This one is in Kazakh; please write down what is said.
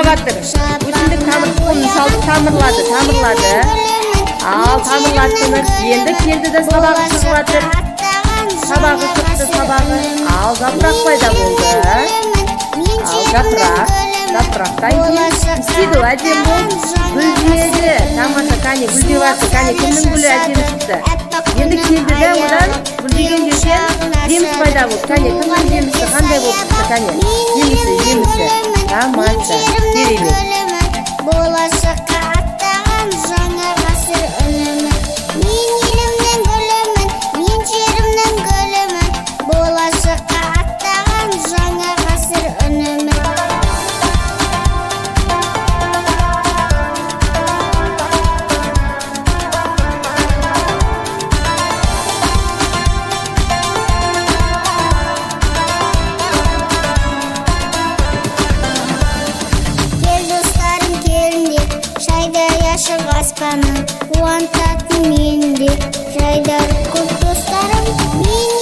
жатыр? Өсімдік тамыр тұқымын салды, тамырлады, тамырлады. Ал тамырлаттыңыз. Енді келді де сабағы шығып жатыр. Сабағы шықты, сабағы. Ал жапырақ пайда болды. Ал жапырақ. Жапырақтан кейін не істейді ол? Әдемі болып гүлдеді. Тамаша, кәне гүлдеп жатыр. Кәне кімнің гүлі әдемі шықты? Енді келді де одан гүлдеген жерден жеміс пайда болды. Кәне кімнің жемісі қандай болып шықты? Кәне жемісі, жемісі. Тамаша, керемет. Болашаққа аттаған жаңа ғасыр үнімін. Мен елімнің гүлімін, мен жерімнің гүлімін. Болашаққа аттаған жаңа ғасыр үнімін. Кел, достарым, келіңдер, шайдай ашық аспанын, қуантатын мені де жайдары көп достарым. Мен